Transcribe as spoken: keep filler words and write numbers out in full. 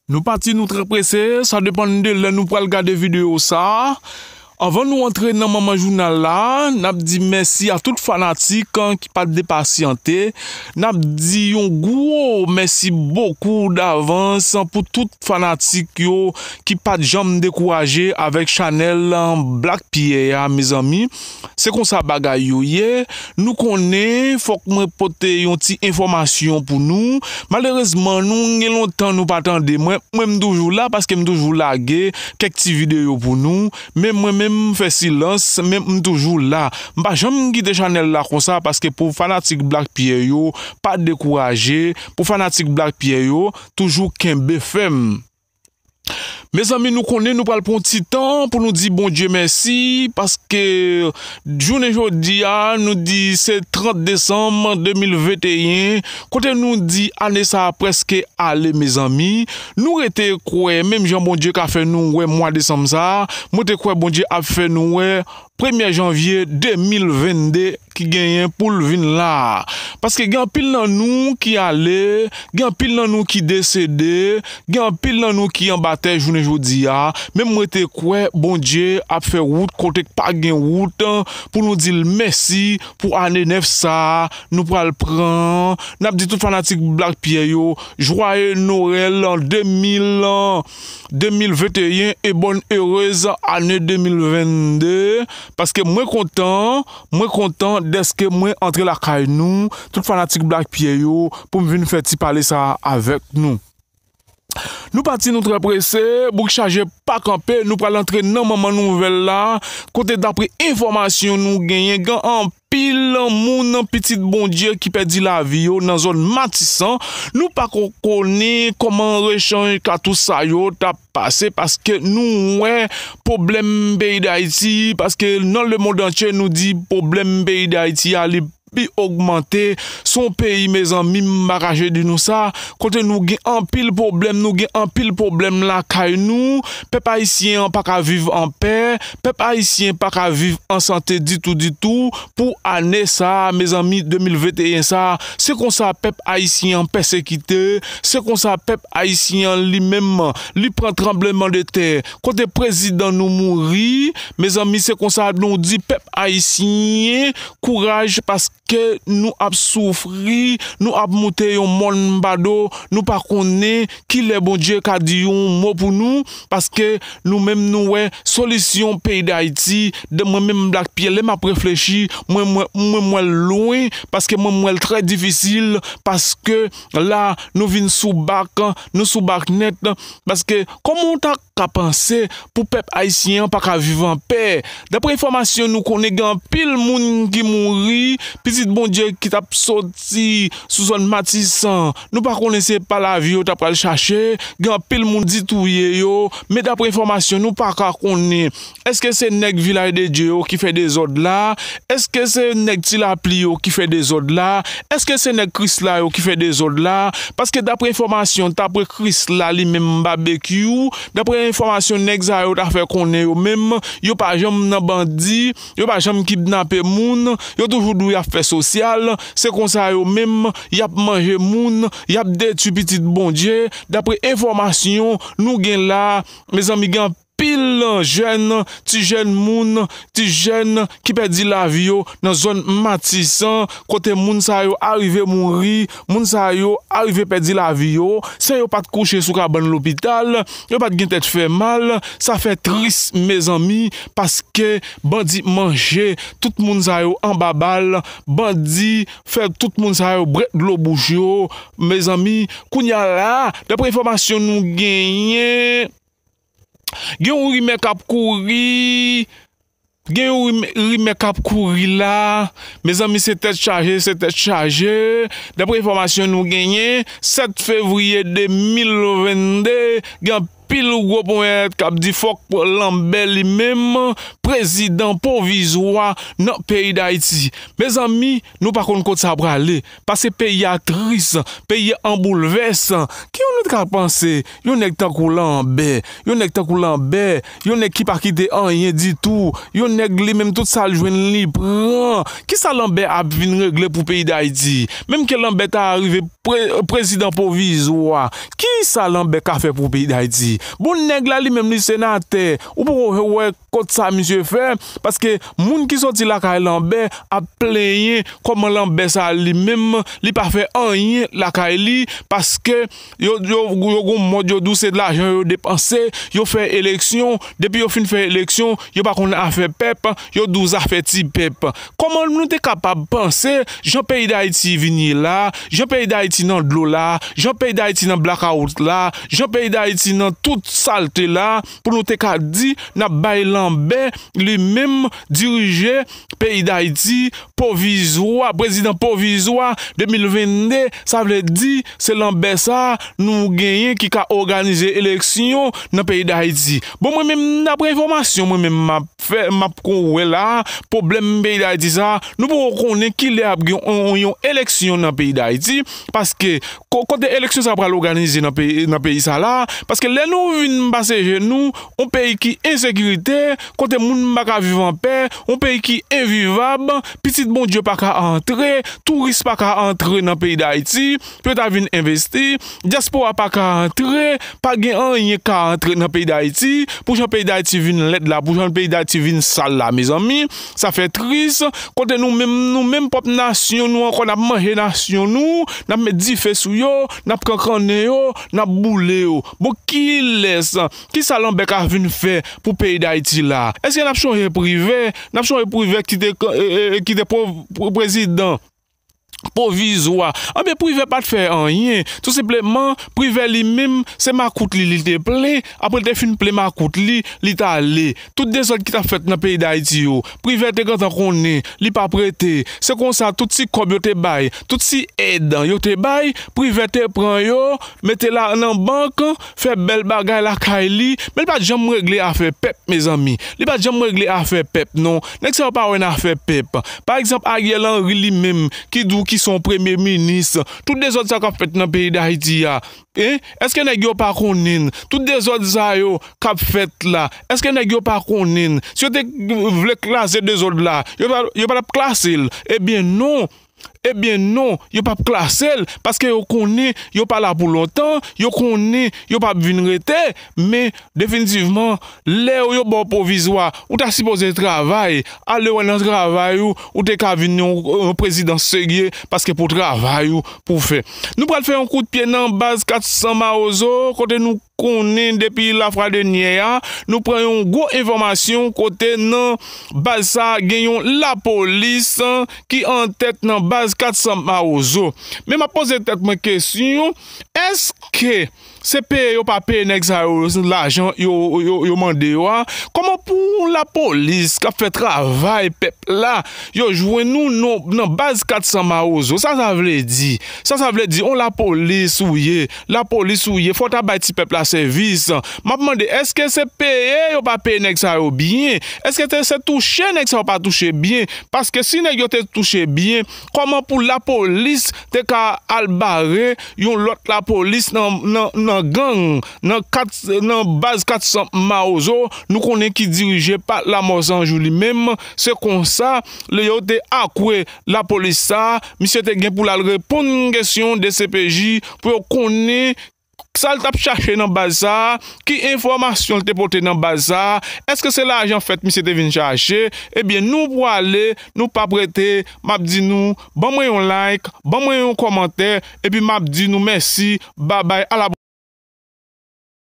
Nou pati, nou trè prese, sa depann de lè nou pral gade videyo sa a. Anvan nou antre nan manman jounal la, n ap di mèsi a tout fanatik ki pa t depasyante. N ap di yon gwo mèsi bokou davans pou tout fanatik yo ki pa t janm dekouraje avèk chanèl Black Pierre a, mezanmi. Se konsa bagay yo ye. Nou konnen, fòk mwen pote yon ti enfòmasyon pou nou. Malerezman, nou gen lontan nou pa tande mwen. Mwen, m toujou la paske m toujou lage kèk ti videyo pou nou. Men mwen menm, m fè silans, men m toujou la. M pa janm kite chanèl la konsa paske pou fanatik Black Pierre yo, pa dekouraje. Pou fanatik Black Pierre yo, toujou kenbe fèm. Mezanmi, nou konnen nou pral pran yon ti tan pou nou di Bondye mèsi, paske jounen jodi a, nou di se trant desanm de mil venteyen, kote nou di ane sa a prèske ale, mezanmi. Nou rete kwè, menm jan Bondye ka fè nou wè mwa desanm sa a, mwen te kwè Bondye ap fè nou wè premyè janvye de mil vennde ki genyen pou l vin la a. Paske gen anpil nan nou ki ale, gen anpil nan nou ki desede, gen anpil nan nou ki anba tè jounen jodi a. Men mwen te kwè Bondye ap fè wout kote k pa gen wout, pou nou di l mèsi pou ane nèf sa a nou pral pran. N ap di tout fanatik Black Pierre yo, jwaye Nwèl an de mil, de mil venteyen e bòn erez ane de mil vennde. Paske mwen kontan, mwen kontan dèske mwen antre lakay nou, tout fanatik Black Pierre yo, pou m vin fè ti pale sa a avèk nou. Nou pati, nou trè prese, bouk chaje pa kanpe, nou pral antre nan manman nouvèl la, kote daprè enfòmasyon nou genyen, gen anpil moun, pitit Bondye ki pèdi lavi yo nan zòn Matisan. Nou pa ko-, konnen kòman rechanj katouch sa yo t ap pase, paske nou wè pwoblèm peyi Dayiti, paske nan lemonn antye nou di pwoblèm peyi Dayiti a, li pi ogmante. Se yon peyi, mezanmi, m pa kache di nou sa, kote nou gen anpil pwoblèm, nou gen anpil pwoblèm lakay nou. Pèp ayisyen an pa ka viv an pè, pèp ayisyen pa ka viv an sante ditou, ditou. Pou ane sa a, mezanmi, de mil venteyen sa a, se konsa pèp ayisyen an pèsekite, se konsa pèp ayisyen an li menm, li pran tranblemanntè, kote prezidan nou mouri. Mezanmi, se konsa nou di pèp ayisyen kouraj, paske nou ap soufri, nou ap moute yon mòn bado, nou pa konnen kilè Bondye ka di yon mo pou nou, paske nou menm nou wè solisyon peyi Dayiti, de mwen menm Black Pierre, lè m ap reflechi, mwen, mwen, mwen, m wè l lwen, paske mwen, m wè l trè difisil, paske la, nou vin sou bak, nou sou bak nèt, paske kòman w ta ka panse pou pèp ayisyen an pa ka viv an pè? Daprè enfòmasyon nou konnen, gen anpil moun ki mouri, pitit Bondye ki t ap soti sou zòn Matisan, nou pa konnen se pa lavi yo t ap pral chache, gen anpil moun di touye yo, men daprè enfòmasyon nou pa ka konnen, èske se nèg Vilaj de Dye yo ki fè dezòd la? Èske se nèg Ti Lapli yo ki fè dezòd la? Èske se nèg Krisla yo ki fè dezòd la? Paske daprè enfòmasyon, daprè Krisla li menm, Babekyou, daprè enfòmasyon nèg sa yo ta fè konnen yo menm, yo pa janm nan bandi, yo pa janm kidnape moun, yo toujou di w y ap fè sosyal, se konsa yo menm, y ap manje moun, y ap detwi pitit Bondye, daprè enfòmasyon nou gen la, mezanmi, gen anpil jèn, ti jèn moun, ti jèn ki pèdi lavi yo nan zòn Matisan, kote moun sa yo arive mouri, moun sa yo arive pèdi lavi yo, san yo pa t kouche sou kabann lopital, yo pa t gen tèt fè mal, sa fè tris, mezanmi, paske bandi manje tout moun sa yo anba bal, bandi fè tout moun sa yo bwè dlo bouch yo, mezanmi, kounye a la, daprè enfòmasyon nou genyen, gen yon rimè k ap kouri, gen yon rimè, rimè k ap kouri la. Mezanmi, se tèt chaje, se tèt chaje. Daprè enfòmasyon nou genyen, sèt fevriye de mil vennde, gen pil gwo ponyèt k ap di fòk Lanbè li menm prezidan pwovizwa nan peyi Dayiti. Mezanmi, nou pa konn kot sa prale, paske peyi a tris, peyi a an boulvès. Ki moun nou te ka panse? Yon nèg tankou Lanbè, yon nèg tankou Lanbè, yon nèg ki pa kite anyen ditou, yon nèg li menm tout sa l jwenn li pran. Kisa Lanbè ap vin regle pou peyi Dayiti? Menm ke Lanbè ta rive pre-, prezidan pwovizwa, kisa Lanbè ka fè pou peyi Dayiti? Bon, nèg la li menm li senatè, ou poko wè kot sa misye fè, paske moun ki soti lakay Lanbè ap plenyen kòman Lanbè sa li menm li pa fè anyen lakay li, paske yo, yo, yo gon mòd yo di w se lajan yo depanse, yo fè eleksyon, depi yo fin fè eleksyon, yo pa konn afè pèp, yo di w zafè ti pèp. Kòman nou te kapab panse jan peyi Dayiti vin ye la, jan peyi Dayiti nan dlo la, jan peyi Dayiti nan blakawout la, jan peyi Dayiti nan tout salte la, pou nou te ka di n ap bay Lanbè li menm dirije peyi Dayiti pwovizwa, prezidan pwovizwa de mil vennde, sa vle di se Lanbè sa nou genyen ki ka òganize eleksyon nan peyi Dayiti. Bon, mwen menm, daprè enfòmasyon mwen menm m ap fè, m ap kon wè la, pwoblèm peyi Dayiti sa, nou poko konnen kilè ap gen yon, yon eleksyon nan peyi Dayiti, paske ko-, kote eleksyon sa pral òganize nan peyi, nan peyi sa la, paske lè nou vin pase je nou, yon peyi ki ensekirite, kote moun pa ka viv anpè, yon peyi ki envivab, pitit Bondye pa ka antre, touris pa ka antre nan peyi Dayiti, pou yo ta vin envesti, dyaspora pa ka antre, pa gen anyen ka antre nan peyi Dayiti, pou jan peyi Dayiti vin lèd la, pou jan peyi Dayiti vin sal la, mezanmi, sa fè tris, kote nou menm, nou menm pwòp nasyon nou ankò, n ap manje nasyon nou, n ap met dife sou yo, n ap kankannen yo, n ap boule yo. Bon, kilès, kisa Lanbè ka vin fè pou peyi Dayiti la? Èske n ap chonje Privè? N ap chonje Privè ki te, e, e, e, ki te pwov-, pw-, prezidan pwovizwa. Anben, Privè pa t fè anyen. Tou senpleman, Privè li menm, se makout li, li te plen. Apre l te fin plen makout li, li t ale. Tout dezòd ki t ap fèt nan peyi Dayiti yo, Privè te gentan konnen, li pa prete. Se konsa, tout ti kòb yo te bay, tout ti èd yo te bay, Privè te pran yo, mete la nan bank, fè bèl bagay lakay li, men li pa t janm regle afè pèp, mezanmi. Li pa t janm regle afè pèp, non. Nèg sa yo pa wè nan afè pèp. Pa egzanp, Ariel Henry li menm, ki di w ki se yon premye minis, tout dezòd sa k ap fèt nan peyi Dayiti a, en? Èske nèg yo pa konnen? Tout dezòd sa yo k ap fèt la, èske nèg yo pa konnen? Si yo te vle klase dezòd la, yo pa, yo pa t ap klase l. Ebyen non. Ebyen non, yo p ap klase l, paske yo konnen yo pa la pou lontan, yo konnen yo p ap vin rete, men definitivman, lè yo ba w pwovizwa, ou ta sipoze travay, ale wè nan travay ou, ou te ka vin yon, yon prezidan serye, paske pou travay ou pou w fè. Nou pral fè yon kout pye nan baz kat san Mawozo, kote nou konnen depi lafwa dènyè a, nou pran yon gwo enfòmasyon kote nan baz sa a gen yon lapolis ki an tèt nan baz kat san Mawozo. Men m ap poze tèt mwen kesyon, èske se peye yo pa peye nèg sa yo lajan yo, yo, yo mande yo a? Kòman pou yon lapolis k ap fè travay pèp la, yo jwenn ou non, nan baz kat san Mawozo? Sa sa vle di? Sa sa vle di, yon lapolis ou ye, lapolis ou ye, fò w ta bay ti pèp la sèvis. M ap mande, èske se peye yo pa peye nèg sa yo byen? Èske te se touche nèg sa yo pa touche byen? Paske si nèg yo te touche byen, kòman pou lapolis te ka al bare yon lòt lapolis nan, nan, nan gang, nan kat, nan baz kat san Mawozo, nou konnen ki dirije pa Lanmò San Jou li menm? Se konsa, lè yo te akwe lapolis sa a, misye te gen pou l al reponn kesyon D C P J pou yo konnen sa l t ap chache nan baz sa a, ki enfòmasyon l te pote nan baz sa a, èske se lajan fèt misye te vin chache? Ebyen, nou pwale, nou p ap rete, m ap di nou, ban mwen yon like, ban mwen yon kòmantè, epi m ap di nou mèsi, babay, a la